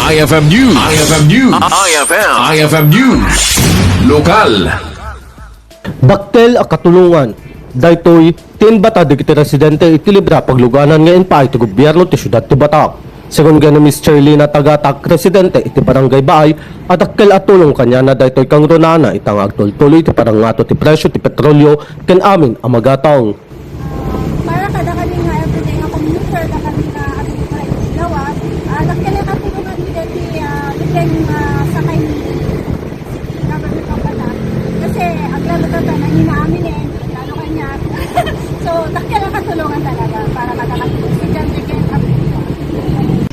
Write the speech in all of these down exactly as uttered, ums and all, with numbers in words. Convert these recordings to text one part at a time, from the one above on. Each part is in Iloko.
I F M News. I F M News. I F M. I F M News. Lokal. Dakkel a katulongan daytoy ti inbata dagiti residente iti libre a pagluganan nga impaay ti gobierno ti siudad ti Batak. Segun ni Miss Cherlina Tagatak, residente iti Barangay Baay, a dakkel a tulong kaniana daytoy kangrunana ita nga agtultuloy ti parangato ti presio ti petrolio ken amin a magatang. Para kadakami nga everyday nga commuter, dakami nga agrikultura iti Lawa, ah, dakkel a katulongan mi dagiti, ah, libreng, ah, sakay ni Government of Bataan. Kasi aglalo ta nangina amin eh, lalo kanya. So, dakkel a katulongan talaga para kadakami estudyante ken agrikultura.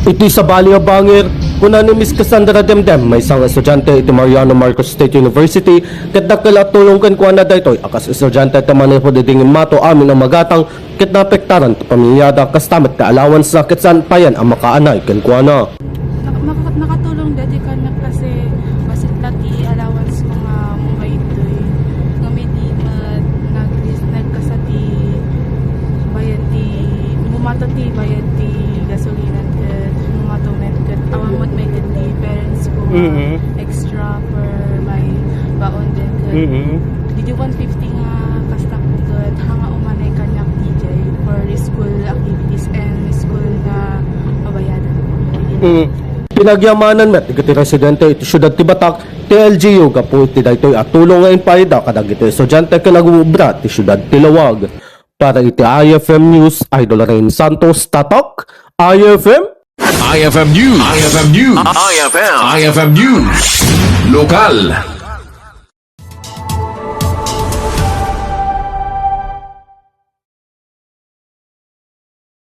Iti sabali a bangir, kuna ni Miss Cassandra Demdem, maysa nga estudiante iti Mariano Marcos State University, ket dakkel a tulong kenkuana daytoy a kas estudiante ti manipud idi immato amin a magatang ket naapektaran ti pamiliada kasta met ti allowance-na ket saan payen a makaanay kenkuana. Nak- maka- nakatulong daytoy kaniak kasi bassit la ti allowance ko nga mungay ditoy. Ngem idi met nag- nagkasta ti bayad ti, bumato ti bayad ti gasolina ket bumato met ket awan met maiteddi parents ko nga Mhm. extra for my baon din ket Mhm. didi one fifty nga kasta ko ket hanga umanay kaniak D J for school activities and school nga pabayadan. Mm. Pinagyamanan met dagiti residente iti siudad ti Batak ti L G U gapu iti daytoy a tulong nga impaayda kadagiti estudiante ken agubra ti siudad ti Lawa. Para iti I F M News, Idol Rain Santos, Tatak, I F M. I F M News. I F M News. I F M. I F M News. Lokal.